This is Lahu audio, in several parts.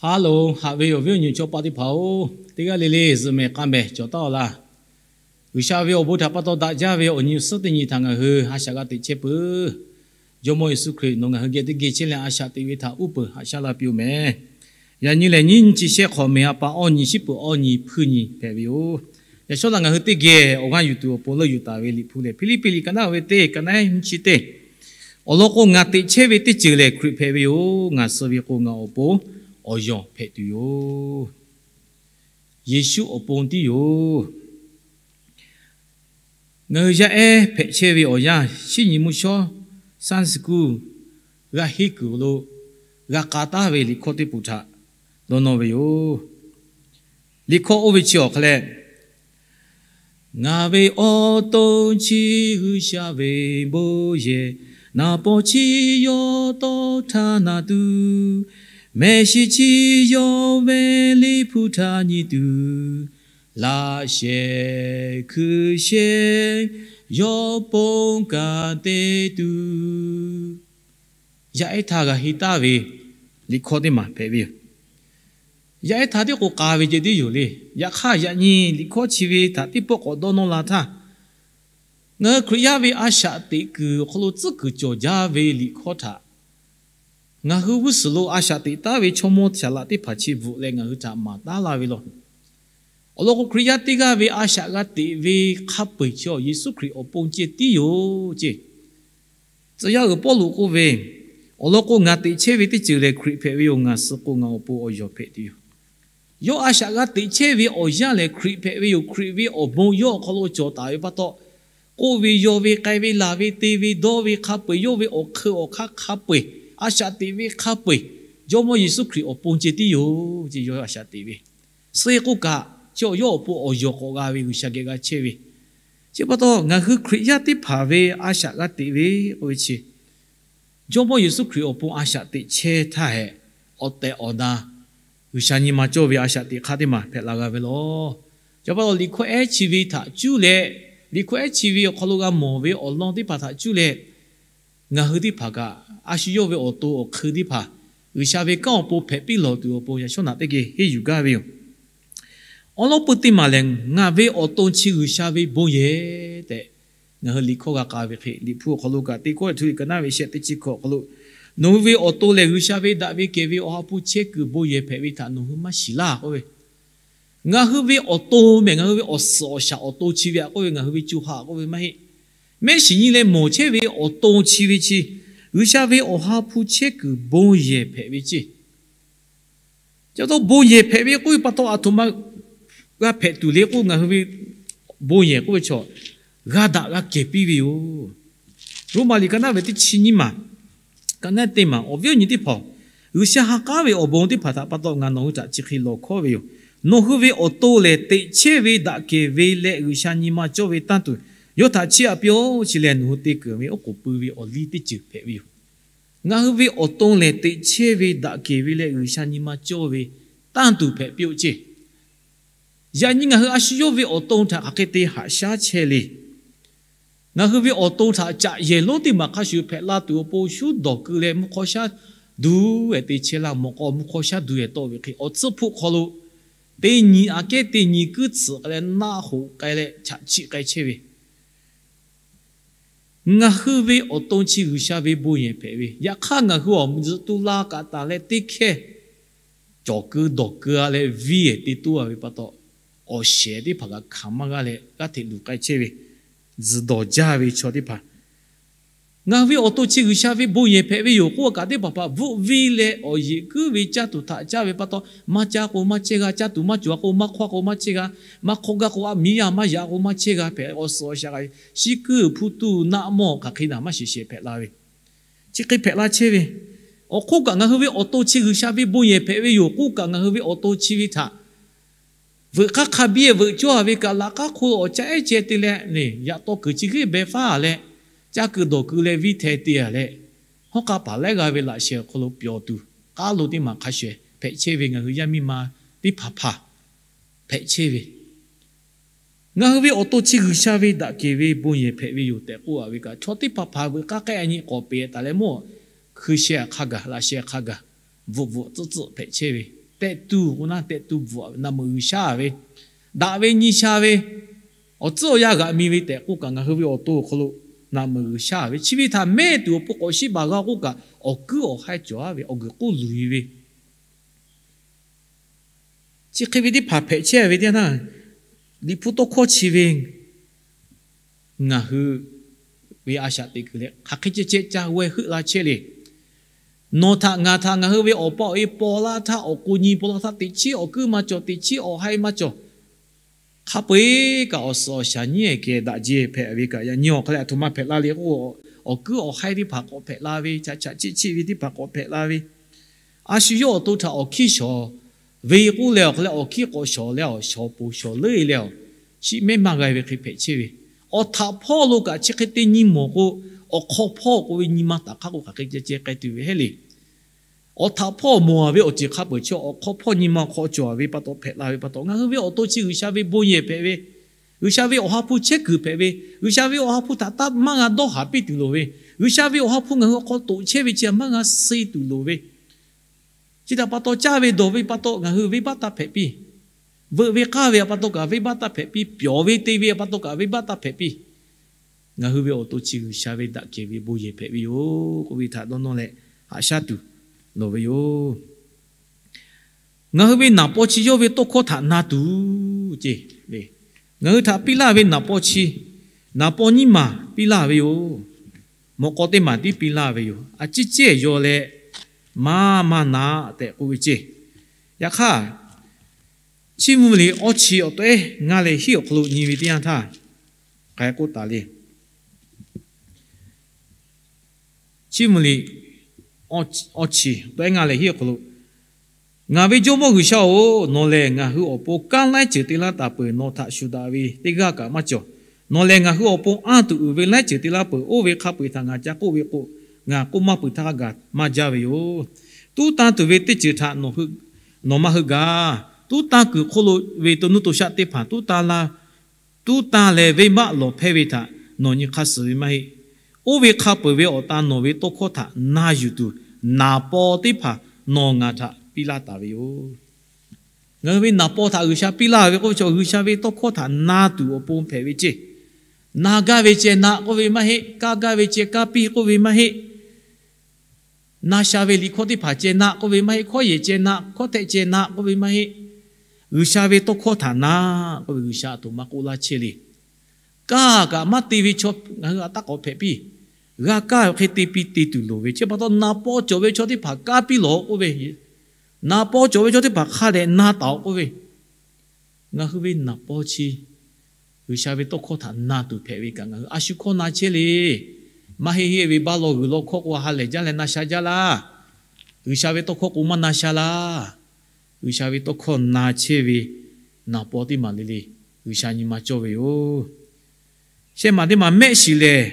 Haˉ loˬ, haꞈ ve awˬ viˉ awˬ nyi chaw paˆ teˇ hpaˍ-oˬ, teˇ g'aˇ le le zuhꞈ mehˍ k'a mehˍ cawˬ taˉ-aw laˇ. G'uiˬsha ve awˬ bon htaꞈ pa taw daꞈ jaˇ ve awˬ nyi awˬ suhˉ teˇ nyi htaꞈ ngaˬ hui a shaꞈ g'a teꞈ chehˇ peuˬ. Jawˇmawˇ Yeˍsuˆ Hkriꞈ nawˬ ngaˬ hui geh teˇ geh chehˇ leh a shaꞈ teꞈ ve htaꞈ uˉ peunˍ haꞈ shaˉ laˇ piˇ-oˬ mehˍ. Yaꞈ nyi lehˬ, nyiˇ nyi chi shehˆ hk'awꞈ mehˍ a pa awˇ nyi shiˉ peuˬ awˇ nyi hpui nyi hpehꞈ ve yoˬ. Yaꞈ shawˉ laꞈ ngaˬ hui teˇ geh awˬ g'aˇ yuˬ tuˬ awˬ pon leuˆ yuˬ taˍ ve Liꞈ hpu lehˬ, Hpiˇliˇpiˆ liꞈ ka naˉ ve teˇ ka naˉ nyiˇ chi teˇ, awˬ lawn k'o, ngaˬ teꞈ chehˇ ve teˇ ceuˬ lehˬ Hkriꞈ hpehꞈ ve yoˬ. Ngaˬ suh ve k'o, ngaˬ awˬ pon awˬ yawˬ hpehꞈ tuˬ yoˬ. Yeˍsuˆ awˬ pon tiˉ yoˬ. Ngaˬ hui yaˇ ehˉ hpehꞈ chehˇ ve awˬ yanˇ, shinˉ nyi mvuhˇ shawˉ Sunday school g'a henˇ kuiˬ lo g'a k'a taˉ ve liꞈ hkawˇ teˇ poˬ htaꞈ dawˇ nawˇ ve yoˬ. Liꞈ hkawˇ oˇ ve chi awˬ hk'a leh, Ngaˬ ve awˬ to chi G'uiˬsha ve bon yehˬ, naˍ paw chi yawˇ tawˇ htaˇ na tuˬ, mehˆ shiˍ chi yawˇ ve Liꞈ hpu htaꞈ nyi tuˬ, laꞈ sheh hkui sheh yawˇ ponˬ kaꞈ te tuˬ, yaˇ ehˉ htaˇ g'a henˇ taˍ ve liꞈ hkawˇ teˇ maˬ hpehꞈ ve yoˬ. Yaˇ ehˉ htaˇ tiˉ k'o k'a ve ceh tiˉ yoˬ le. Yaꞈ hk'aˇ, yaꞈ nyi liꞈ hkawˇ chi ve htaꞈ teˇ pawˆ k'awꞈ dawˇ nawˇ la htaˇ, ngaˬ hui Hkriꞈ yaˇ ve a shaꞈ teꞈ kuiˬ awˬ hk'aw lo tcuhˉ kuiˬ cawˬ jaˇ ve liꞈ hkawˇ htaꞈ ngaˬ hui g'uˇ suhˍ lo a shaꞈ teꞈ taˉ ve chaw mawˇ shaˍ laꞈ teˇ hpaˍ chi bvuhꞈ leh ngaˬ hui htaꞈ maˍ taˉ laˇ ve law. Awˬ lawn k'o, Hkriꞈ yaˇ teˇ g'aˇ ve a shaꞈ g'a teꞈ ve hk'a peu-eˬ chi Yeˍsuˆ Hkriꞈ awˬ pon ceh tiˉ yoˬ ceˇ. Tcuh yaˇ uiˍ Pawˇluꞈ k'oˆ ve, Awˬ lawn k'o, ngaˬ teꞈ chehˇ ve teˇ ceuˬ lehˬ Hkriꞈ hpehꞈ ve yoˬ. Ngaˬ suh k'o, ngaˬ awˬ pon awˬ yawˬ hpehꞈ tuˬ yoˬ. Yawˇ a shaꞈ g'a teꞈ chehˇ ve awˬ yanˇ lehˬ Hkriꞈ hpehꞈ ve yoˬ. Hkriꞈ ve awˬ bon yawˇ awˬ hk'aw lo cawˬ taˍ ve pa taw, k'oˆ ve, yaw ve, k'ai ve, laˬ ve, te ve, dawˇ ve hk'a peu-eˬ, yawˇ ve awˬ hk'eun awˬ hk'aˇ hk'a peu-eˬ, a shaꞈ teꞈ ve hk'a peu-eˬ, Jawˇmawˇ Yeˍsuˆ Hkriꞈ awˬ pon ceh tiˉ yoˬ ceˇ. Yawˇ a shaꞈ teꞈ ve suh-e k'oˆ kaꞈ, chi awˬ yawˇ awˬ pon awˬ yawˬ k'awꞈ g'a ve G'uiˬsha geh g'a chehˇ ve. Chi pa taw, ngaˬ hui Hkriꞈ yaˇ teˇ hpaˍ ve a shaꞈ g'a teꞈ ve k'oˆ ve chi, Jawˇmawˇ Yeˍsuˆ Hkriꞈ awˬ pon a shaꞈ teꞈ chehˇ htaˇ hehꞈ, awˬ tehˬ awˬ na G'uiˬsha nyi ma cawˇ ve a shaꞈ teꞈ hk'aˇ teˇ maˬ hpehꞈ la g'a ve law. Chi pa taw, liꞈ hkawˇ ehˉ chi ve htaꞈ cuˇ leh, liꞈ hkawˇ ehˉ chi ve awˬ hk'aw lo g'a mawˬ ve awˬ lawn teˇ hpaˍ htaꞈ cuˇ leh, ngaˬ hui teˇ hpaˍ kaꞈ a shu yawˇ ve awˬ to awˬ hk'eun teˇ hpaˍ G'uiˬsha ve kanˉ awˬ pon hpehꞈ piˇ lawˬ tuˬ awˬ pon yaꞈ shawˉ naꞈ teˇ geh henˇ yuˬ gaˇ ve yoˬ. Awˬ lawn pui teˇ maˬ lehˬ, ngaˬ ve awˬ to chi G'uiˬsha ve bon yehˬ tehꞈ ngaˬ hui liꞈ hkawˇ g'a k'a ve hk'e, Liꞈ hpu awˬ hk'aw lo kaꞈ teˇ kawˆ e htu liꞈ ka naˉ ve shehˆ teˇ chi hkawꞈ awˬ hk'aw lo, Nawˬ hui ve awˬ to lehˬ, G'uiˬsha ve daꞈ ve kehˬ ve awˬ ha hpu chehˇ kuiˬ bon yehˬ hpehꞈ ve htaꞈ nawˬ hui maˇ shiˍ laˇ k'oˆ ve. Ngaˬ hui ve awˬ to mehˬ, ngaˬ hui ve awˬ suhˍ awˬ shaˍ awˬ to chi ve aꞈ k'oˆ ve, ngaˬ hui ve co ha k'oˆ ve maˇ heˆ. Mehˆ shiˍ nyi leh mawˬ chehˇ ve awˬ to chi ve chi, G'uiˬsha ve awˬ ha hpu chehˇ kuiˬ bon yehˬ hpehꞈ ve ceˇ. Ca taw bon yehˬ hpehꞈ ve k'oˆ ve pa taw, aˬ htoꞈ ma g'a hpehꞈ tuˬ le k'o, ngaˬ hui ve bon yehˬ k'oˆ ve chaw g'a daꞈ g'a kehˬ piˇ ve yoˬ. Roˉmaꞈ liꞈ ka naˉ ve teˇ chi nyiˇ maˬ, ka naˉ teˇ maˬ, awˬ viˉ awˬ nyi teˇ hpaˍ-oˬ, G'uiˬsha ha k'aˉ ve awˬ bon teˇ hpaˍ htaꞈ pa taw ngaˬ nawˬ hui htaꞈ chi hk'e lawˬ hkawˉ ve yoˬ. Nawˬ hui ve awˬ to lehˬ, teꞈ chehˇ ve daꞈ kehˬ ve leh G'uiˬsha nyi ma cawˇ ve tanˇ tuˬ, yawˇ htaꞈ chiˇ aꞈ piˇ-oˆ. Chi lehˬ, nawˬ hui te keunˍ ve oˉ k'oˍ pui ve awˬ liˇ teˇ ceuˬ hpehꞈ ve yoˬ. Ngaˬ hui ve awˬ to lehˬ, teꞈ chehˇ ve daꞈ kehˬ ve leh G'uiˬsha nyi ma cawˇ ve tanˇ tuˬ hpehꞈ piˇ-oˆ ceˇ. Yaꞈ nyi ngaˬ hui a shu yawˇ ve awˬ to htaꞈ hk'aˬ hk'e te haꞈ shaˉ chehˇ le. Ngaˬ hui ve awˬ to htaꞈ caꞈ yehˬ lonˉ teˇ maˬ hk'a shuˍ hpehꞈ la tuˬ awˬ pon shuˉ dawˬ keu leh mvuhˇ hk'awˇ shaˉ duˬ-e te chehˇ laˇ. Mawꞈ k'aw mvuhˇ hk'awˇ shaˉ duˬ-e tawˆ ve hk'e, awˬ tcuhˇ hpfuhˆ hk'aw lo teˇ nyi aꞈ kehˉ teˇ nyi kuiˉ tsuhꞈ k'ai leh naˆ hoꞈ k'ai leh chaꞈ chiˆ k'ai chehˇ ve, ngaˬ hui ve awˬ to chi G'uiˬsha ve bon yehˬ hpehꞈ ve. Yaꞈ hk'aˇ, ngaˬ hui awˬ zuhꞈ tu la kaꞈ taˍ leh teˇ hkehˇ cawˬ keu dawˬ keu-a leh viˇ-ehˍ te toˇ-a ve pa taw, awˬ shehˍ teˇ hpaˍ kaꞈ hkanˍ maˇ g'aˇ leh g'aˇ hteꞈ luˬ k'ai chehˇ ve, tzuhˬ dawˬ jaˇ ve chaw teˇ hpaˍ, ngaˬ hui ve awˬ to chi G'uiˬsha ve bon yehˬ hpehꞈ ve yoˬ k'oˆ kaꞈ, teˇ hpaˍ hpaˍ bvuhˆ viˇ leh awˬ yeꞈ kuiˉ ve caˇ tuˬ htaꞈ caˇ ve pa taw, maˇ caˇ k'o maˇ chehˇ g'a, caˇ tuˬ maˇ cawˬ k'o maˇ hk'awˇ k'o maˇ chehˇ g'a, maˇ hk'awˇ gaˇ k'o a miˇ yaˇ maˇ yaꞈ k'o maˇ chehˇ g'a hpehꞈ, awˬ suhˍ awˬ shaˍ g'a ve, shiˉ kuiˉ hpu tuˇ naˆ mawˇ hk'aˬ hk'e naˬ maˇ shiˍ shehˍ hpehꞈ la ve, chi hk'e hpehꞈ la chehˇ ve. Awˬ hk'oˆ kaꞈ, ngaˬ hui ve awˬ to chi G'uiˬsha ve bon yehˬ hpehꞈ ve yoˬ k'oˆ kaꞈ, ngaˬ hui ve awˬ to chi ve htaꞈ veuꞈ k'aˉ hk'a biˇ veuꞈ cawˇ-a ve kaꞈ, laꞈ k'aˉ hk'oˆ lo awˬ caˇ ehˉ ceh te leh, yaꞈ taw kuiˬ chi hk'e beh faˉ leh, caˇ keu dawˬ keu leh viˇ hteh te-a leh, hawˉ k'aˇ paˍ laiˉ g'aˇ ve laꞈ sheh awˬ hk'aw lo pyawˬ tuˬ, k'aˉ lo teˇ maˬ hk'a shuˍ hpehꞈ chehˇ ve ngaˬ hui yaˇ miˇ ma teˇ hpaˍ hpaˍ hpehꞈ chehˇ ve, ngaˬ hui ve awˬ to chi G'uiˬsha ve daꞈ kehˬ ve bon yehˬ hpehꞈ ve yoˬ tehꞈ k'oˆ-a ve kaꞈ, chaw teˇ hpaˍ hpaˍ veuꞈ k'aˉ k'ai a nyi k'awꞈ peꞈ taˍ leh mawˇ, hkui sheh hk'a gaˬ, laꞈ sheh hk'a gaˬ, bvuhꞈ bvuhꞈ tcuhˆ tcuhˆ hpehꞈ chehˇ ve tehꞈ tuˬ k'o naˇ, tehꞈ tuˬ bvuhꞈ naꞈ meuˍ G'uiˬsha ve, daꞈ ve nyi sha ve, awˬ tcuhˉ awˬ yanˇ g'aꞈ mi ve tehꞈ k'oˆ kaꞈ, ngaˬ hui ve awˬ to awˬ hk'aw lo naꞈ meuˍ G'uiˬsha ve, chi ve htaꞈ mehˆ tuˬ awˬ pon k'awꞈ shiˉ baˬ g'a k'oˆ kaꞈ, awˬ kuiˉ awˬ haiˇ cawˬ-a ve, awˬ guiˬ k'oˆ luˬ-e ve, chi hk'e ve teˇ hpaˍ hpehꞈ chehˇ ve teˇ yanˇ htaˇ, Liꞈ hpu tawˇ hkawˇ chi ve ngaˬ hui ve a shaꞈ teꞈ kuiˬ leh hk'aˬ hk'e ceh ceh ca g'aweh heuˆ la chehˇ le. Nawˬ htaꞈ ngaˬ htaꞈ ngaˬ hui ve awˬ pa awˬ e paw laˇ htaˇ, awˬ k'o nyi paw laˇ htaˇ, teꞈ chiˉ awˬ kuiˉ maˇ cawˬ, teꞈ chiˉ awˬ haiˇ maˇ cawˬ. Hk'a peu-eˬ kaꞈ awˬ suhˍ awˬ shaˍ nyiˉ-ehˍ kehˬ daꞈ jeˬ hpehꞈ ve kaꞈ, yaꞈ nyi awˬ hk'aw leh a htoꞈ ma hpehꞈ la le k'o, awˬ kuiˉ awˬ haiˇ teˇ hpaˍ k'awꞈ hpehꞈ la ve, chaꞈ chaꞈ chiˆ chiˆ ve teˇ hpaˍ k'awꞈ hpehꞈ la ve, a shu yawˇ awˬ to htaꞈ awˬ hkiˇ shawˍ ve k'oˆ leh awˬ hk'aw leh awˬ hkiˇ k'awꞈ shawˍ leh awˬ shawˍ poˬ shawˍ leuˉ-e leh awˬ, chi mehˉ maˇ g'a ve hk'e hpehꞈ chehˇ ve, awˬ htaꞈ hpawˇ lo kaꞈ chi hk'e te nyi mawˬ k'o, awˬ hk'aw hpawˇ k'oˆ ve nyi ma taˍ hk'aˇ k'o hk'aˬ hk'e ceh ceh k'ai tuˬ ve heˆ le. Awˬ htaꞈ hpawˇ mawˬ-a ve awˬ ceuˬ hk'a peuˬ chi awˬ hk'aw hpawˇ nyi ma hk'aw cawˬ-a ve pa taw hpehꞈ la ve pa taw, ngaˬ hui ve awˬ to chi G'uiˬsha ve bon yehˬ hpehꞈ ve, G'uiˬsha ve Awˬ ha hpu chehˇ kuiˬ hpehꞈ ve, G'uiˬsha ve Awˬ ha hpu htaꞈ taˇ maˇ g'a dawˇ haˍ piˇ tuˬ loˍ ve, G'uiˬsha ve Awˬ ha hpu ngaˬ hui awˬ hk'aw toꞈ chehˇ ve chi a maˇ g'a suh tuˬ loˍ ve, chi htaꞈ pa taw caˇ ve dawˬ ve pa taw ngaˬ hui venˇbaˆ taˇ hpehꞈ piˇ. Veuꞈ ve k'aˇ ve pa taw kaꞈ venˇbaˆ taˇ hpehꞈ piˇ. Pyawˬ ve te ve pa taw kaꞈ venˇbaˆ taˇ hpehꞈ piˇ. Ngaˬ hui ve awˬ to chi G'uiˬsha ve daꞈ kehˬ ve bon yehˬ hpehꞈ ve yoˬ k'oˆ ve htaꞈ dawˇ nawˇ leh haꞈ shaˉ tuˬ loˍ ve yoˬ. Ngaˬ hui ve naˍ paw chi yawˇ ve tawˇ hkawˇ htaꞈ na tuˬ ceˇ le. Ngaˬ hui htaꞈ piˇ laˇ ve naˍ paw chi, naˍ paw nyiˇ maˬ piˇ laˇ ve yoˬ. Mawꞈ k'aw teˇ maˬ tiˉ piˇ laˇ ve yoˬ. A ciˉ cehˇ yaw leh maˇ maˇ na tehꞈ k'oˆ ve ceˇ. Yaꞈ hk'aˇ, Chiˇ mvuh liꞈ awˇ chi awˬ tawehˉ ngaˇ leh hiˉ awˬ hk'aw lo nyi ve teˇ yanˇ htaˇ, hk'aˬ hk'e k'oˆ taˍ le. Chiˇ mvuh liꞈ awˇ chi tawehˉ ngaˇ leh hiˉ awˬ hk'aw lo, Ngaˬ ve Jawˇmawˇ G'uiˬsha-oˬ, nawˬ lehˬ ngaˬ hui awˬ pon kanˉ laiˉ ceuˬ te laˇ taˍ peuˬ nawˬ htaꞈ shuˍ daꞈ ve teˇ g'aˇ kaꞈ maˇ cawˬ. Nawˬ lehˬ ngaˬ hui awˬ pon anˇ tuˬ uiˍ ve laiˉ ceuˬ te laˇ peuˬ. Oˇ ve hk'a peu-eˬ htaꞈ ngaˬ ca k'oˆ ve k'o, ngaˬ k'oˆ maˇ peuˬ htaˇ hk'a gaˬ maˇ jaˇ ve yoˬ. Tuˉ tanˇ tuˬ ve teˇ ceuˬ htaꞈ nawˬ maˇ heuˆ gaˇ. Tuˉ tanˇ kuiˬ hk'oˆ lo ve to nuˇ to shaˆ teˇ hpaˍ tuˉ tanˇ la, tuˉ tanˇ leh venˇbaˆ lawˬ hpehˇ ve htaꞈ nawˬ nyi hk'aˇ suh ve maˇ heˆ. Oˇ ve hk'a peuˬ ve awˬ tan nawˬ ve tawˇ hkawˇ htaꞈ na yuˬ tuˬ, naˍ paw teˇ hpaˍ nawˬ ngaˬ htaꞈ piˇ laˇ taˍ ve yoˬ. Ngaˬ hui ve naˍ paw htaꞈ G'uiˬsha piˇ laˇ ve k'oˆ ve chaw, G'uiˬsha ve tawˇ hkawˇ htaꞈ na tuˬ awˬ pon hpehꞈ ve ceˇ. Na gaˇ ve ceh na k'oˆ ve maˇ heˆ. Kaˇ gaˇ ve ceh kaˇ piˇ k'oˆ ve maˇ heˆ. Na sha ve liꞈ hkawˇ teˇ hpaˍ ceh na k'oˆ ve maˇ heˆ. Hkawˇ yehˬ ceh na, hkawˇ htehˆ ceh na k'oˆ ve maˇ heˆ. G'uiˬsha ve tawˇ hkawˇ htaꞈ na k'oˆ ve G'uiˬsha a htoꞈ ma k'oˆ laˇ chehˇ le. Kaˇ kaꞈ maˇ te ve chaw ngaˬ hui a taˇ k'awꞈ hpehꞈ piˇ. G'a kaˇ ve hk'e te piˇ te tuˬ loˍ ve chi pa taw, naˍ paw cawˬ ve chaw teˇ hpaˍ kaˇ piˇ lawˬ k'oˆ ve, naˍ paw cawˬ ve chaw teˇ hpaˍ hk'a dehꞈ na taˍ-oꞈ k'oˆ ve, ngaˬ hui ve naˍ paw chi G'uiˬsha ve tawˇ hkawˇ htaꞈ na tuˬ hpehꞈ ve kaꞈ, ngaˬ hui a shu hkawˇ na chehˇ le. Maˇ heˆ heˆ ve baˆ law g'uiˬ law hkawˇ k'o ha lehˬ jaˇ leh na sha jaˇ laˇ. G'uiˬsha ve tawˇ hkawˇ k'o maˇ na sha laˇ. G'uiˬsha ve tawˇ hkawˇ na chehˇ ve naˍ paw teˇ maˬ le le G'uiˬsha nyi ma cawˇ ve yoˬ. Shehˆ maˬ teˇ maˬ mehˆ shiˍ lehˬ,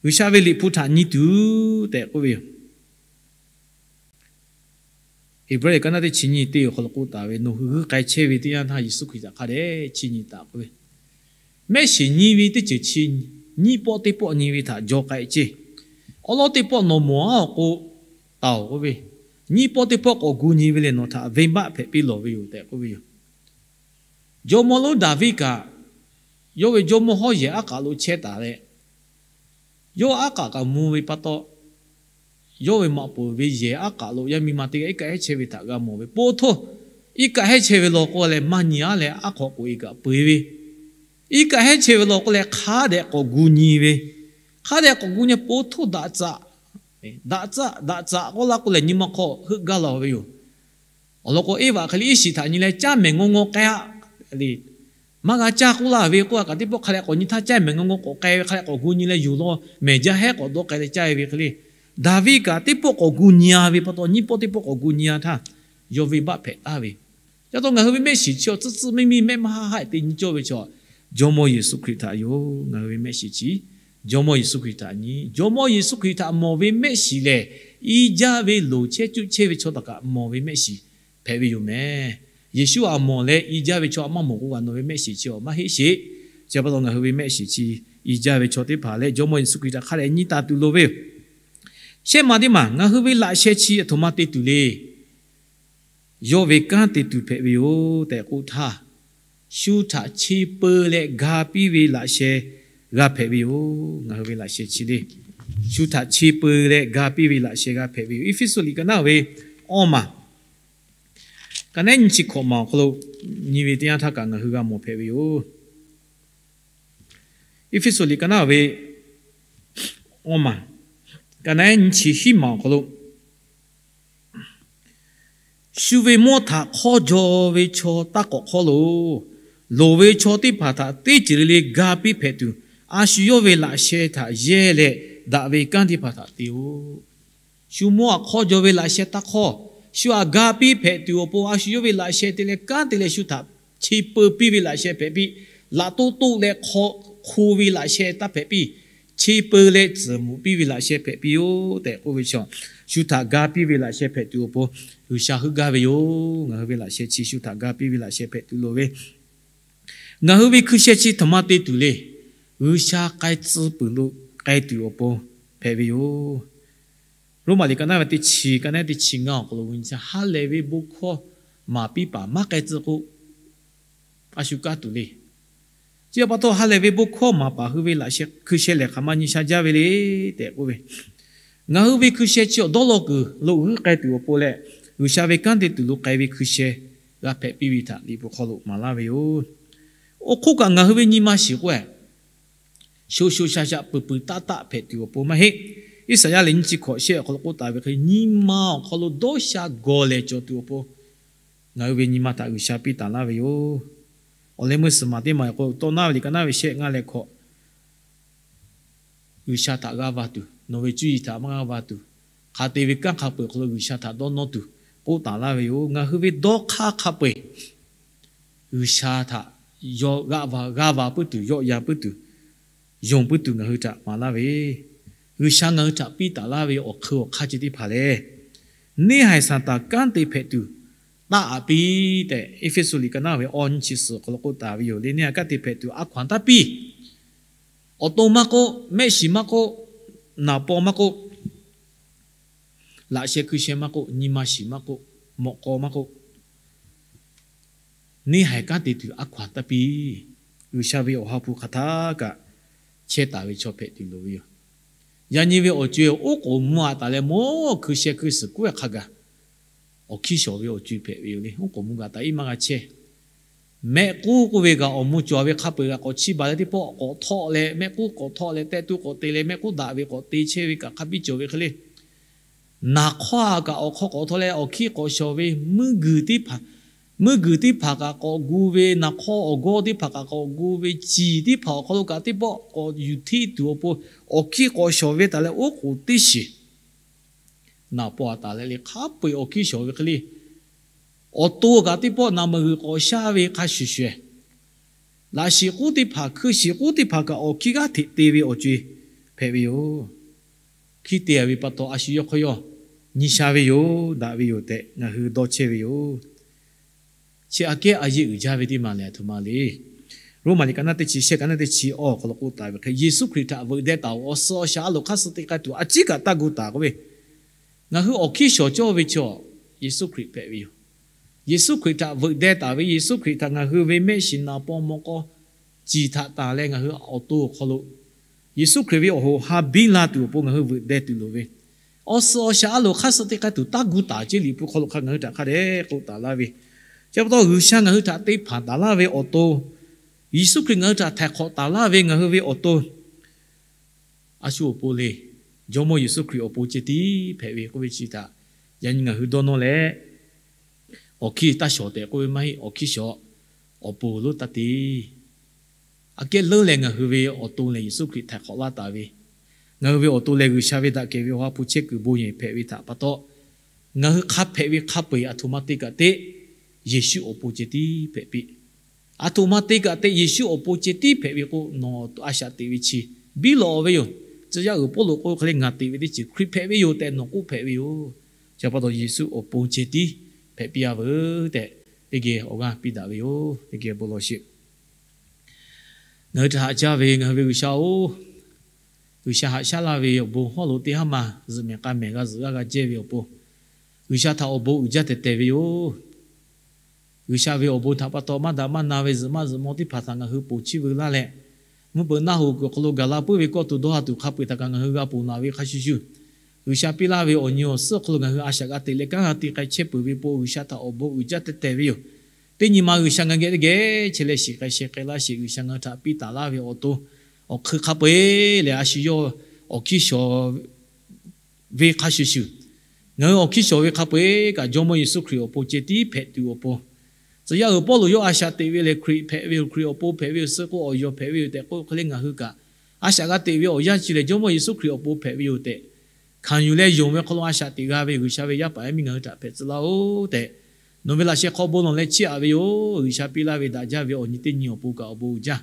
G'uiˬsha ve liꞈ hpu htaꞈ nyi tuˬ tehꞈ k'oˆ ve yoˬ. Heˍbrehˇ ka naˇ teˇ chi nyi teˇ awˬ hk'aw lo k'oˆ taˍ ve, nawˬ hui g'uiˇ k'ai chehˇ ve teˇ yanˇ htaˇ Yeˍsuˆ Hkriꞈ htaꞈ hk'a dehꞈ chiˇ nyi taˍ k'oˆ ve, mehˆ shiˍ nyi ve teˇ ceuˬ chi nyiˇ pawˆ teˇ pawˆ nyi ve htaꞈ jaw k'ai ceˇ. Awˉ lawˉ teˇ pawˆ nawˬ mawˬ-aˉ awˬ k'o taˍ-oꞈ k'oˆ ve, nyiˇ pawˆ teˇ pawˆ k'awꞈ gu nyi ve lehˬ nawˬ htaꞈ venˇbaˆ hpehꞈ piˇ lawˬ ve yoˬ tehꞈ k'oˆ ve yoˬ. Jawˇmawˇ lonˉ Daˍviˆ kaꞈ, yawˇ ve jawˇmawˇ hawˉ yehˬ aˉ k'aꞈ lo chehˇ taˍ leh, yawˇ aˉ k'aꞈ kaꞈ mvuh ve pa taw, yawˇ ve maꞈ poˍ ve yehˬ aˉ k'aꞈ lo yaˇ miˇ ma teˇ g'aˇ iˉ kaˆ hehˉ chehˇ ve htaꞈ g'a mawˬ ve po htoˇ, iˉ kaˆ hehˉ chehˇ ve law k'o leh maˇ nyi-aˉ leh aˉ hk'aw k'oꞈ-e kaꞈ peu-eˬ ve, iˉ kaˆ hehˉ chehˇ ve law k'o leh hk'a dehꞈ k'awꞈ gu nyi ve, hk'a dehꞈ k'awꞈ gu nyi po htoˇ daꞈ tcaꞈ, daꞈ tcaꞈ daꞈ tcaꞈ k'oˆ laˇ k'o lehˬ nyi ma hk'aw heuˆ gaˇ laˬ ve yoˬ. Awˬ lawn k'o, Eˇvaꞈ hk'e le iˉ shiˍ htaꞈ nyi leh caˇ mehˍ ngawˇ ngawˇ k'ai-a le. Maˇ g'a caˇ k'oˆ laˇ ve k'oˆ-a kaꞈ, teˇ pawˆ hk'a leh k'awꞈ nyi htaˇ caˇ mehˍ ngawˇ ngawˇ k'awꞈ k'ai ve, hk'a leh k'awꞈ gu nyi leh yuˬ law mehˍ jaˇ hehˉ k'awꞈ dawˇ k'ai leh caˇ ve hk'e le. Daˍviˆ kaꞈ teˇ pawˆ k'awꞈ gu nyi-a ve pa taw, nyiˇ pawˆ teˇ pawˆ k'awꞈ gu nyi-a htaˇ, yawˇ venˇbaˆ hpehꞈ taˍ ve. Ca taw ngaˬ hui ve mehˆ shiˍ chi awˬ tcuhˉ tcuhˉ miˇ miˇ mehˆ maˇ haˆ haˆ te nyi cawˇ ve chaw, Jawˇmawˇ Yeˍsuˆ Hkriꞈ htaꞈ yoˬ. Ngaˬ hui ve mehˆ shiˍ chi Jawˇmawˇ Yeˍsuˆ Hkriꞈ htaꞈ nyi. Jawˇmawˇ Yeˍsuˆ Hkriꞈ htaꞈ mawˬ ve mehˆ shiˍ lehˬ, i jaˇ ve loˍ chehˇ cuˆ chehˇ ve chaw htaꞈ kaꞈ mawˬ ve mehˆ shiˍ hpehꞈ ve yoˬ meh. Yeˍsuˆ aꞈ mawˬ leh i jaˇ ve chaw aꞈ maˇ mawˬ k'o, nawˬ ve mehˆ shiˍ chi awˬ maˇ heˆ sheˍ. Chi pa taw ngaˬ hui ve mehˆ shiˍ chi i jaˇ ve chaw teˇ hpaˍ leh Jawˇmawˇ Yeˍsuˆ Hkriꞈ htaꞈ hk'a dehꞈ nyi taˍ tuˬ loˍ ve yoˬ. Shehˆ maˬ teˇ maˬ ngaˬ hui ve laꞈ sheh chi aˬ htoꞈ ma te tuˬ le. yawˇ ve kanˉ te tuˬ hpehꞈ ve yoˬ tehꞈ k'oˆ htaˇ, shu htaꞈ chi peu leh ga piˇ ve laꞈ sheh g'a hpehꞈ ve yoˬ. Ngaˬ hui ve laꞈ sheh chi le, shu htaꞈ chi peu leh ga piˇ ve laꞈ sheh g'a hpehꞈ ve yoˬ. Eˇfeˇsuꞈ liꞈ ka naˉ ve awˇ maˬ, ka naˉ nyiˇ chi hkawꞈ maˬ awˬ hk'aw lo nyi ve teˇ yanˇ htaˇ kaꞈ ngaˬ hui g'a mawˬ hpehꞈ ve yoˬ. Eˇfeˇsuꞈ liꞈ ka naˉ ve awˇ maˬ, ka naˉ nyiˇ chi hiˉ maˬ awˬ hk'aw lo, shu ve mawˇ htaꞈ hk'awˇ jaw ve chaw taˇ k'awꞈ hk'awˇ loˬ. Loˍ ve chaw teˇ hpaˍ htaꞈ teˇ ceuˬ le le ga piˇ hpehꞈ tuˬ, a shu yawˇ ve laꞈ sheh htaꞈ yehˇ leh, daꞈ ve kanˉ teˇ hpaˍ htaꞈ te-oˬ. Shu mawˇ htaꞈ hk'awˇ jaw ve laꞈ sheh taˇ hk'awˇ. Shu htaꞈ ga piˇ hpehꞈ tuˬ awˬ pon a shu yawˇ ve laꞈ sheh te leh kanˉ te leh shu htaꞈ chi peu piˇ ve laꞈ sheh hpehꞈ piˇ, laꞈ toˆ toˆ leh hk'o ve laꞈ sheh taˇ hpehꞈ piˇ, chi peu leh tcuhˍ muꞈ piˇ ve laꞈ sheh hpehꞈ piˇ-oˬ tehꞈ k'oˆ ve chaw, shu htaꞈ ga piˇ ve laꞈ sheh hpehꞈ tuˬ awˬ pon G'uiˬsha heuˆ gaˇ ve yoˬ. Ngaˬ hui ve laꞈ sheh chi shu htaꞈ ga piˇ ve laꞈ sheh hpehꞈ tuˬ loˍ ve, ngaˬ hui ve hkui sheh chi htaꞈ ma te tuˬ le. G'uiˬsha k'ai tcuh peuˬ lo k'ai tuˬ awˬ pon hpehꞈ ve yoˬ. Roˉmaꞈ liꞈ ka naˉ ve teˇ chi, ka naˉ teˇ chi ngaˇ awˬ hk'aw lo, ha lehˬ ve bon hkawˇ maˍ piˇ paˍ maˇ k'ai tcuh k'o, a shu kaˉ tuˬ le. Chi pa taw ha lehˬ ve bon hkawˇ maˍ paˍ hui ve laꞈ sheh hkui sheh lehˬ hk'aˬ ma nyi sha jaˇ ve le tehꞈ k'oˆ ve, ngaˬ hui ve hkui sheh chi awˬ dawˇ law kuiˬ lo g'uiˇ k'ai tuˬ awˬ pon leh, G'uiˬsha ve kanˉ te tuˬ lo k'ai ve hkui sheh g'a hpehꞈ piˇ ve htaꞈ Liꞈ hpu hk'aw lo maˍ laˇ ve yoˬ. Awˬ hk'oˆ kaꞈ ngaˬ hui ve nyi ma shiˍ k'oˆ-e, sho sho sha sha peuˬ peuˬ taˆ taˆ hpehꞈ tuˬ awˬ pon maˇ heˆ. Iˉsaˍyaˆ lehˬ nyiˇ chi hkawꞈ shehˆ awˬ hk'aw lo k'oˆ taˍ ve hk'e, nyi ma awˬ hk'aw lo dawˇ sha gawˬ lehˬ cawˬ tuˬ awˬ pon ngaˬ hui ve nyi ma htaꞈ G'uiˬsha piˇ taˍ laˇ ve yoˬ. Awˬ leh meuˇ suhˍ maˬ teˇ maˬ awˬ hk'aw lo tawˇ naˉ ve liꞈ ka naˉ ve shehˆ ngaˇ leh hkawꞈ, G'uiˬsha htaꞈ g'aˇ va tuˬ, nawˬ ve cuˇ yiˍ htaꞈ maˇ g'aˇ va tuˬ, hk'a te ve kanˉ hk'a peu-eˬ hk'aw lo G'uiˬsha htaꞈ dawˇ nawˇ tuˬ k'oˆ taˍ laˇ ve yoˬ. Ngaˬ hui ve dawˇ hk'aˇ hk'a peu-eˬ G'uiˬsha htaꞈ g'aˇ va, g'aˇ va puiˉ tuˬ, yawˆ yan puiˉ tuˬ, yonˍ puiˉ tuˬ ngaˬ hui htaꞈ maˍ laˇ ve, G'uiˬsha ngaˬ hui htaꞈ piˇ taˍ laˇ ve awˬ hk'eun awˬ hk'aˇ chi teˇ hpaˍ lehˬ, neˇ haiˬ Saˍtanˍ kanˉ te hpehꞈ tuˬ taˆ aꞈ piˇ tehꞈ, Eˇfeˇsuꞈ liꞈ ka naˉ ve awˇ nyiˇ chi suhˍ awˬ hk'aw lo k'oˆ taˍ ve yoˬ le. Neˇ haiˬ kanˉ te hpehꞈ tuˬ a hkaw-anˬ taˇ piˇ. Awˬ to maˇ k'oˆ, mehˆ shiˍ maˇ k'oˆ, naˍ paw maˇ k'oˆ, laꞈ sheh hkui sheh maˇ k'oˆ, nyi ma shiˍ maˇ k'oˆ, mawꞈ k'aw maˇ k'oˆ, neˇ haiˬ kanˉ te tuˬ a hkaw-anˬ taˇ piˇ. G'uiˬsha ve awˬ ha hpu hk'aˬ htaˇ kaꞈ chehˇ taˍ ve chaw hpehꞈ tuˬ loˍ ve yoˬ. Yaꞈ nyi ve awˬ co-e oˉ k'oˍ mvuh aꞈ taˍ leh mawˇ hkui sheh hkui suhˍ k'oˆ ve hk'a gaˬ, awˬ hkiˇ shawˍ ve awˬ co-e hpehꞈ ve yoˬ le. Oˉ k'oˍ mvuh gaꞈ taˍ iˉ maˇ g'a chehˇ. Mehˆ k'uˉ k'oˆ ve kaꞈ awˬ mvuh cawˬ ve hk'a peu-eˬ kaꞈ k'awꞈ chiˇ baˬ leh teˇ pawˆ k'awꞈ htawˆ leh, mehˆ k'uˉ k'awꞈ htawˆ leh, tehˆ tu k'awꞈ te leh, mehˆ k'uˉ daꞈ ve k'awꞈ te chehˇ ve kaꞈ hk'a biˇ cawˬ ve hk'e le. Naˍ hk'awˇ kaꞈ awˬ hk'aw k'awꞈ htawˆ leh awˬ hkiˇ k'awꞈ shawˍ ve, mvuhˇ guiˬ teˇ hpaˍ, mvuhˇ guiˬ teˇ hpaˍ kaꞈ k'awꞈ gu ve, naˍ hk'awˇ awˬ gawˇ teˇ hpaˍ kaꞈ k'awꞈ gu ve, ciˬ teˇ hpaˍ awˬ hk'aw lo kaꞈ teˇ pawˆ k'awꞈ yuˬ hteˇ tuˬ awˬ pon awˬ hkiˇ k'awꞈ shawˍ ve taˍ leh oˉ k'oˍ teˇ shiˍ naˍ paw aꞈ taˍ leh le hk'a peu-eˬ awˬ hkiˇ shawˍ ve hk'e le. Awˬ to kaꞈ teˇ pawˆ naˍ meuˍ g'uiˬ k'awꞈ shaˉ ve hk'a shuˍ shuˍ, laꞈ shiˍ k'uˉ teˇ hpaˍ, hkui shiˍ k'uˉ teˇ hpaˍ kaꞈ awˬ hkiˇ g'aˇ hteꞈ te ve awˬ co-e hpehꞈ ve yoˬ. Hkiˇ te ve pa taw a shu yawˇ hk'aw yawˇ nyi sha ve yoˬ, daꞈ ve yoˬ tehꞈ ngaˬ hui dawˇ chehˇ ve yoˬ. Chi aꞈ kehˉ a yeˇ uiˍ jaˇ ve teˇ maˬ lehˬ, a htoꞈ ma le. Roˉmaꞈ liꞈ ka naˉ teˇ chi shehˆ, ka naˉ teˇ chi awˇ awˬ hk'aw lo k'oˆ taˍ ve hk'e, Yeˍsuˆ Hkriꞈ htaꞈ veuꞈ deh taˍ-oˬ, awˬ suh awˬ shaˍ a loˍ hk'aˇ suh te k'ai tuˬ a ciˉ kaꞈ taˇ gu taˍ k'oˆ ve, ngaˬ hui awˬ hkiˇ shawˍ cawˇ ve chaw Yeˍsuˆ Hkriꞈ hpehꞈ ve yoˬ. Yeˍsuˆ Hkriꞈ htaꞈ veuꞈ deh taˍ ve, Yeˍsuˆ Hkriꞈ htaꞈ ngaˬ hui ve mehˆ shiˍ naˍ paw maw k'aw ciˬ htaꞈ tanˬ leh ngaˬ hui awˬ to awˬ hk'aw lo Yeˍsuˆ Hkriꞈ ve awˬ hoꞈ ha biˇ la tuˬ awˬ pon ngaˬ hui veuꞈ deh tuˬ loˍ ve, awˬ suh awˬ shaˍ a loˍ hk'aˇ suh te k'ai tuˬ taˇ gu taˍ ceˇ Liꞈ hpu hk'aw lo hk'a ngaˬ hui htaꞈ hk'a dehꞈ k'oˆ taˍ laˇ ve. Chi pa taw G'uiˬsha ngaˬ hui htaꞈ te hpanˍ taˍ laˇ ve awˬ to, Yeˍsuˆ Hkriꞈ ngaˬ hui htaꞈ htaiˍ hk'awꞈ taˍ laˇ ve ngaˬ hui ve awˬ to, a shu awˬ pon le, Jawˇmawˇ Yeˍsuˆ Hkriꞈ awˬ pon ceh tiˉ hpehꞈ ve k'oˆ ve chi htaꞈ yaꞈ nyi ngaˬ hui dawˇ nawˇ leh, awˬ hkiˇ taˇ shawˍ tehꞈ k'oˆ ve maˇ heˆ. Awˬ hkiˇ shawˍ awˬ pon lonˉ taˇ te. Aꞈ kehˉ leuˉ leh ngaˬ hui ve awˬ to lehˬ Yeˍsuˆ Hkriꞈ htaiˍ hk'awꞈ laˇ taˍ ve, ngaˬ hui ve awˬ to lehˬ G'uiˬsha ve daꞈ kehˬ ve awˬ ha hpu chehˇ kuiˬ bon yehˬ hpehꞈ ve htaꞈ pa taw, ngaˬ hui hk'a hpehꞈ ve hk'a peu-eˬ a htoꞈ ma te kaꞈ te, Yeˍsuˆ awˬ pon ceh tiˉ hpehꞈ piˇ. A htoꞈ ma te kaꞈ te, Yeˍsuˆ awˬ pon ceh tiˉ hpehꞈ ve k'o, nawˬ a shaꞈ teꞈ ve chi biˇ lawꞈ ve yoˬ. Tcuh yaˇ uiˍ Pawˇluꞈ k'oˆ ve hk'e le, ngaˬ teꞈ ve teˇ ceuˬ Hkriꞈ hpehꞈ ve yoˬ tehꞈ nawˬ k'oˆ hpehꞈ ve yoˬ. Chi pa taw Yeˍsuˆ awˬ pon ceh tiˉ hpehꞈ piˇ-a veuˬ tehꞈ teˇ geh awˬ g'aˇ piˇ daꞈ ve yoˬ. Teˇ geh bon lawˬ sheˍ. Ngaˬ hui htaꞈ haꞈ jaˇ ve ngaˬ hui ve G'uiˬsha-oˬ, G'uiˬsha haꞈ shaˉ laˇ ve awˬ bon hawˉ lo teˇ haˉ ma zuhꞈ mehˬ k'a mehˬ g'a zuhꞈ g'aˇ g'a jehˇ ve awˬ pon, G'uiˬsha htaꞈ awˬ bon uiˍ jaˇ tehꞈ tehˬ ve yoˬ. G'uiˬsha ve awˬ bon htaꞈ pa taw maˇ daꞈ maˇ na ve zuhꞈ maˇ zuhꞈ maw teˇ hpaˍ htaꞈ ngaˬ hui ponˬ chiˇ veu laˇ leh, mvuhˇ peuꞈ naˆ hoꞈ kuiˬ awˬ hk'aw lo gaˬ la puiˉ ve kawˇ tuˬ dawˇ ha tuˬ hk'a peu-eˬ htaꞈ kaꞈ ngaˬ hui g'a ponˬ naˬ ve hk'a shuˍ shuˍ, G'uiˬsha piˇ laˇ ve awˬ nyi awˬ suhˉ awˬ hk'aw lo ngaˬ hui a shaꞈ g'a teꞈ leh kanˉ g'a te k'ai chehˇ peuˬ ve pon G'uiˬsha htaꞈ awˬ bon uiˍ jaˇ teh teh ve yoˬ. Teˇ nyi ma G'uiˬsha ngaˬ geh teˇ geh chehˇ leh shiˍ k'ai sheh k'ai laˇ sheˍ. G'uiˬsha ngaˬ hui htaꞈ piˇ taˍ laˇ ve awˬ to awˬ hk'ui hk'a peu-eˬ lehˬ, a shu yawˇ awˬ hkiˇ shawˍ ve hk'a shuˍ shuˍ, ngaˬ hui awˬ hkiˇ shawˍ ve hk'a peu-eˬ kaꞈ Jawˇmawˇ Yeˍsuˆ Hkriꞈ awˬ pon ceh tiˉ hpehꞈ tuˬ awˬ pon, tcuh yaˇ uiˍ Pawˇluꞈ yawˇ a shaꞈ teꞈ ve lehˬ, Hkriꞈ hpehꞈ ve yoˬ, Hkriꞈ awˬ pon hpehꞈ ve yoˬ, suh k'o awˬ yawˬ hpehꞈ ve yoˬ tehꞈ k'oˆ hk'e leh, ngaˬ hui kaꞈ a shaꞈ g'a teꞈ ve awˬ yanˇ chi lehˬ, Jawˇmawˇ Yeˍsuˆ Hkriꞈ awˬ pon hpehꞈ ve yoˬ tehꞈ hkanˍ yuˬ leh yonˍ ve hk'aw lo a shaꞈ teꞈ g'a ve G'uiˬsha ve yaˇ paˍ yaˇ miˇ ngaˬ hui htaꞈ hpehꞈ tcuh laˇ-oˆ tehꞈ, nawˬ ve laꞈ sheh hk'aw bon lawˬ leh chiˇ aꞈ ve yoˬ. G'uiˬsha piˇ laˇ ve daꞈ jaˇ ve awˬ nyi teˇ nyi awˬ pon kaꞈ awˬ bon uiˍ jaˇ.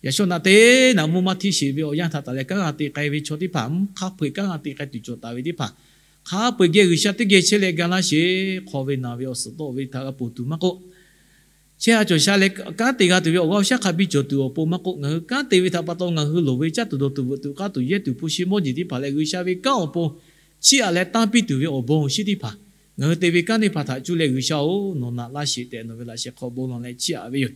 Yaꞈ shawˉ naꞈ teˇ naꞈ mvuhˇ maˇ htiˇ sheˍ ve awˬ yanˇ htaꞈ taˍ leh kanˉ g'a te k'ai ve chaw teˇ hpaˍ, mvuhˇ hk'a peu-eˬ kanˉ g'a te k'ai tuˬ cawˬ taˍ ve teˇ hpaˍ, hk'a peu-eˬ geh G'uiˬsha teˇ geh chehˇ leh ga laˇ sheˍ. Hk'aw ve naˬ ve awˬ suhˍ tawˆ ve htaꞈ g'a ponˬ tuˬ maˇ k'oˆ, chehˇ ha cawˬ sha leh kanˉ te g'a tuˬ ve awˬ g'aˇ awˬ shaˉ hk'a biˇ cawˬ tuˬ awˬ pon maˇ k'oˆ, ngaˬ hui kanˉ te ve htaꞈ pa taw ngaˬ hui loˍ ve caˇ tuˬ dawˬ tuˬ veuꞈ tuˬ k'aˇ tuˬ yehˇ tuˬ hpu shi mawˇ jeˬ teˇ hpaˍ leh G'uiˬsha ve kanˉ awˬ pon chiˇ aꞈ leh tanˇ piˇ tuˬ ve awˬ bon awˬ shinˉ teˇ hpaˍ, ngaˬ hui te ve kanˉ teˇ hpaˍ htaꞈ cuˇ leh G'uiˬsha-oˬ, nawˬ naꞈ laˇ sheˍ tehꞈ nawˬ ve laꞈ sheh hk'aw bon lawˬ leh chiˇ aꞈ ve yoˬ.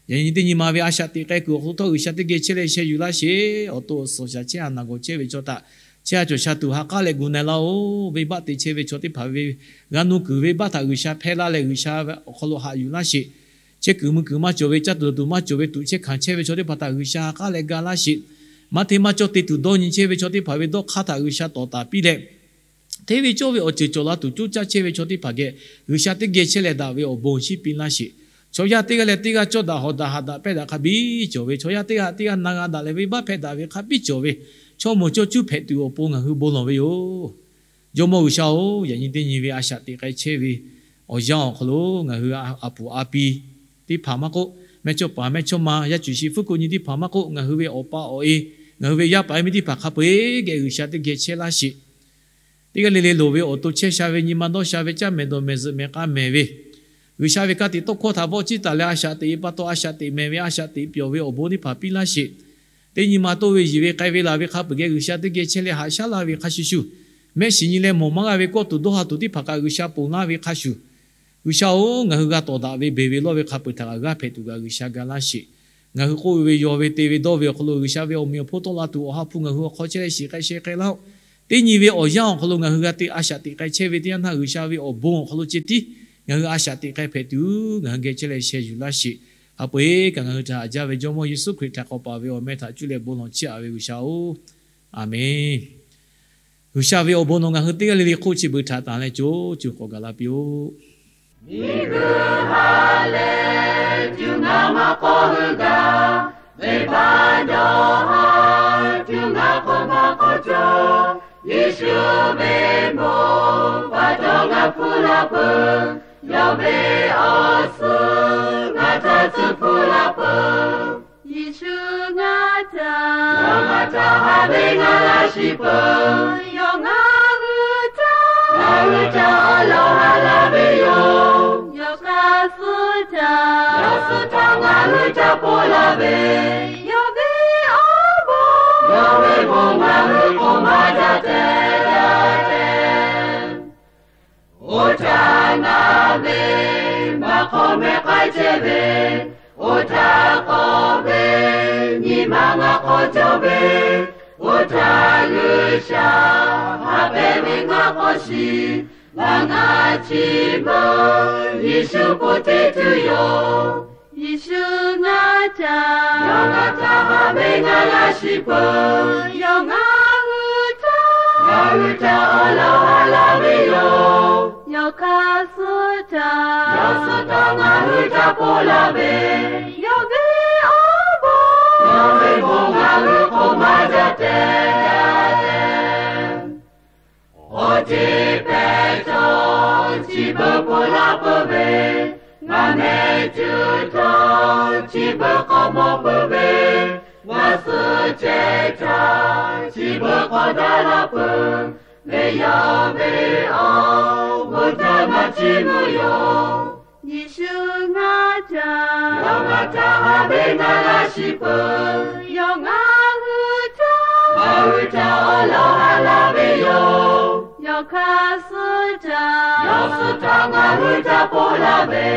Yaꞈ nyi teˇ nyi ma ve a shaꞈ teꞈ k'ai kuiˬ awˬ hk'aw lo htawˇ G'uiˬsha teˇ geh chehˇ leh sheh yuˬ laˇ sheˍ. Awˬ to awˬ suhˍ shaˍ chehˇ ha naˬ gawˬ chehˇ ve chaw htaꞈ chehˇ ha cawˬ sha tuˬ ha k'aˉ leh gu na-e laˇ-oˆ. Venˇbaˆ te chehˇ ve chaw teˇ hpaˍ ve g'a nuˇ kuiˬ venˇbaˆ htaꞈ G'uiˬsha hpehˇ laˇ leh G'uiˬsha awˬ hk'aw lo haꞈ yuˬ laˇ sheˍ. Chehˇ kuiˬ mui kuiˬ maˇ cawˬ ve, caˇ tuˬ dawˬ tuˬ maˇ cawˬ ve, tuꞈ chehˇ hkanˍ chehˇ ve chaw teˇ hpaˍ htaꞈ G'uiˬsha ha k'aˉ leh ga laˇ sheˍ. Maˇ hteˇ maˇ cawˇ te tuˬ dawˇ nyi chehˇ ve chaw teˇ hpaˍ ve dawˇ hk'aˇ htaꞈ G'uiˬsha tawˍ taˍ piˇ leh, hteˇ ve cawˇ ve awˬ ceuˬ cawˬ la tuˬ coˇ caˇ chehˇ ve chaw teˇ hpaˍ geh G'uiˬsha teˇ geh chehˇ leh daꞈ ve awˬ bon awˬ shinˉ piˇ laˇ sheˍ. Chaw yaˇ teˇ g'aˇ leh teˇ g'aˇ cawˇ daꞈ hawˍ daꞈ haꞈ daꞈ pehˇ daꞈ hk'a biˇ cawˬ ve, chaw yaˇ teˇ g'aˇ teˇ g'aˇ na g'a daꞈ leh venˇbaˆ hpehˇ daꞈ ve hk'a biˇ cawˬ ve, chaw mawˬ cawˇ cuˇ hpehꞈ tuˬ awˬ pon ngaˬ hui bon lawˬ ve yoˬ. Jawˇmawˇ G'uiˬsha-oˬ, yaꞈ nyi teˇ nyi ve a shaꞈ teꞈ k'ai chehˇ ve awˬ yanˇ awˬ hk'aw lo ngaˬ hui a puˍ a pi teˇ hpaˍ maˇ k'oˆ, mehˇchawˇpaˍ mehˇchawˇma, yaˇ cuˬ shi fuˉ ko nyi teˇ hpaˍ maˇ k'oˆ, ngaˬ hui ve awˬ pa awˬ e, ngaˬ hui ve yaˇ paˍ yaˇ miˇ teˇ hpaˍ hk'a peu-eˬ geh G'uiˬsha teˇ geh chehˇ laˇ sheˍ. Teˇ g'aˇ le le loˍ ve awˬ to chehˇ sha ve, nyi ma dawˇ sha ve, caˇ mehˍ dawˬ mehˍ zuhꞈ mehˍ k'a mehˍ ve, G'uiˬsha ve ka tiꞈ tawˇ hkawˇ htaꞈ vawˆ ciˇ taˍ leh a shaꞈ teꞈ pa taw a shaꞈ teꞈ mehˍ ve, a shaꞈ teꞈ pyawˬ ve awˬ bon teˇ hpaˍ piˇ laˇ sheˍ. Teˇ nyi ma toˇ ve yiˬ ve k'ai ve laˬ ve hk'a peu-eˬ geh G'uiˬsha teˇ geh chehˇ leh haꞈ shaˉ laˇ ve hk'a shuˍ shuˍ, mehˆ shiˍ nyi leh mawˬ maˇ g'a ve kawˇ tuˬ dawˇ ha tuˬ teˇ hpaˍ kaꞈ G'uiˬsha ponˬ laˇ ve hk'a shuˍ, G'uiˬsha-oˬ, ngaˬ hui g'a tawˍ daꞈ ve beˬ ve lawˇ ve hk'a peu-eˬ htaꞈ kaꞈ g'aˇ hpehꞈ tuˬ kaꞈ G'uiˬsha ga laˇ sheˍ. Ngaˬ hui k'oˆ ve ve yaw ve te ve dawˇ ve awˬ hk'aw lo G'uiˬsha ve awˬ meꞈ awˬ hponˇ tawˆ la tuˬ Awˬ ha hpu ngaˬ hui awˬ hk'aw chehˇ leh shiˍ k'ai sheh k'ai laˇ-oˆ. Teˇ nyi ve awˬ yanˇ awˬ hk'aw lo ngaˬ hui g'a te a shaꞈ teꞈ k'ai chehˇ ve teˇ yanˇ htaˇ G'uiˬsha ve awˬ bon awˬ hk'aw lo ceh tiˉ ngaˬ hui a shaꞈ teꞈ k'ai hpehꞈ tuˬ ngaˬ hui geh chehˇ leh sheh yuˬ laˇ sheˍ. Hk'a peu-eˬ kaꞈ ngaˬ hui htaꞈ haꞈ jaˇ ve Jawˇmawˇ Yeˍsuˆ Hkriꞈ htaꞈ k'awꞈ paˍ ve awˬ meh htaꞈ cuˇ leh bon lawˬ chiˇ aꞈ ve G'uiˬsha-oˬ, Aˬmenˍ. G'uiˬsha ve awˬ bon nawˬ ngaˬ hui teˇ g'aˇ le le hk'oˆ chi beuꞈ htaꞈ tanˬ leh co co k'awꞈ gaˬ la piˇ-oˆ. Miˬguiˬ ha lehˬ, co ngaˬ maˇ k'awꞈ hui gaˬ. Venˇbaˆ dawˇ ha, co ngaˬ k'awꞈ maˇ k'awꞈ cawˬ. Yeˍsuˆ ve bon pa taw ngaˬ hpu la peuˬ. Yawˇ ve awˬ suhˍ ngaˬ htaꞈ tcuh hpu la peuˬ. Yeˍsuˆ ngaˬ htaꞈ, yawˇ ngaˬ htaꞈ haꞈ ve ngaˬ laˇ shiˍ peuˬ. Yawˇ ngaˬ hui htaꞈ, ngaˬ hui htaꞈ awˬ lawn haꞈ laˇ ve yoˬ. Yawˇ hk'a suh htaˇ, yawˇ suh htaˇ ngaˬ hui htaꞈ ponˬ laˇ ve, yawˇ ve awˬ bon, yawˇ ve bon ngaˬ hui k'oˆ maˇ daꞈ tehꞈ tehꞈ. Oˇ htaˇ ngaˬ ve maˇ hk'awꞈ meh k'ai chehˇ ve, oˇ htaˇ k'awꞈ ve nyi ma ngaˬ k'awꞈ cawˬ ve, oˇ htaˇ G'uiˬsha haꞈ pehnˇ ve ngaˬ k'awꞈ shiˍ. Ngaˬ ngaˬ chi beuꞈ Yeˍsuˆ k'oˆ teˇ tuˬ yoˬ. Yeˍsuˆ ngaˬ htaꞈ, yawˇ ngaˬ htaꞈ haꞈ ve ngaˬ laˇ shiˍ peuˬ. Yawˇ ngaˬ hui htaꞈ, ngaˬ hui htaꞈ awˬ lawn haꞈ laˇ ve yoˬ. Yawˇ hk'a suh htaˇ, yawˇ suh htaˇ ngaˬ hui htaꞈ ponˬ laˇ ve, yawˇ ve awˬ bon, yawˇ ve bon ngaˬ hui k'oˆ maˇ daꞈ tehꞈ. Awˬ ceuˬ pehˍ cawˬ chi beuꞈ ponˬ laˇ peuˬ ve, ngaˬ mehˆ cuˇ htawˇ chi beuꞈ k'awꞈ mawˬ peuˬ ve, ngaˬ suhˍ cehˬ htaˇ chi beuꞈ k'awꞈ daꞈ laˇ peuˬ ve, yawˇ ve awˬ bon htaꞈ ngaˬ chiˇ mvuh yoˬ. Yeˍsuˆ ngaˬ htaꞈ, yawˇ ngaˬ htaꞈ haꞈ ve ngaˬ laˇ shiˍ peuˬ. Yawˇ ngaˬ hui htaꞈ, ngaˬ hui htaꞈ awˬ lawn haꞈ laˇ ve yoˬ. Yawˇ hk'a suh htaˇ, yawˇ suh htaˇ ngaˬ hui htaꞈ ponˬ laˇ ve,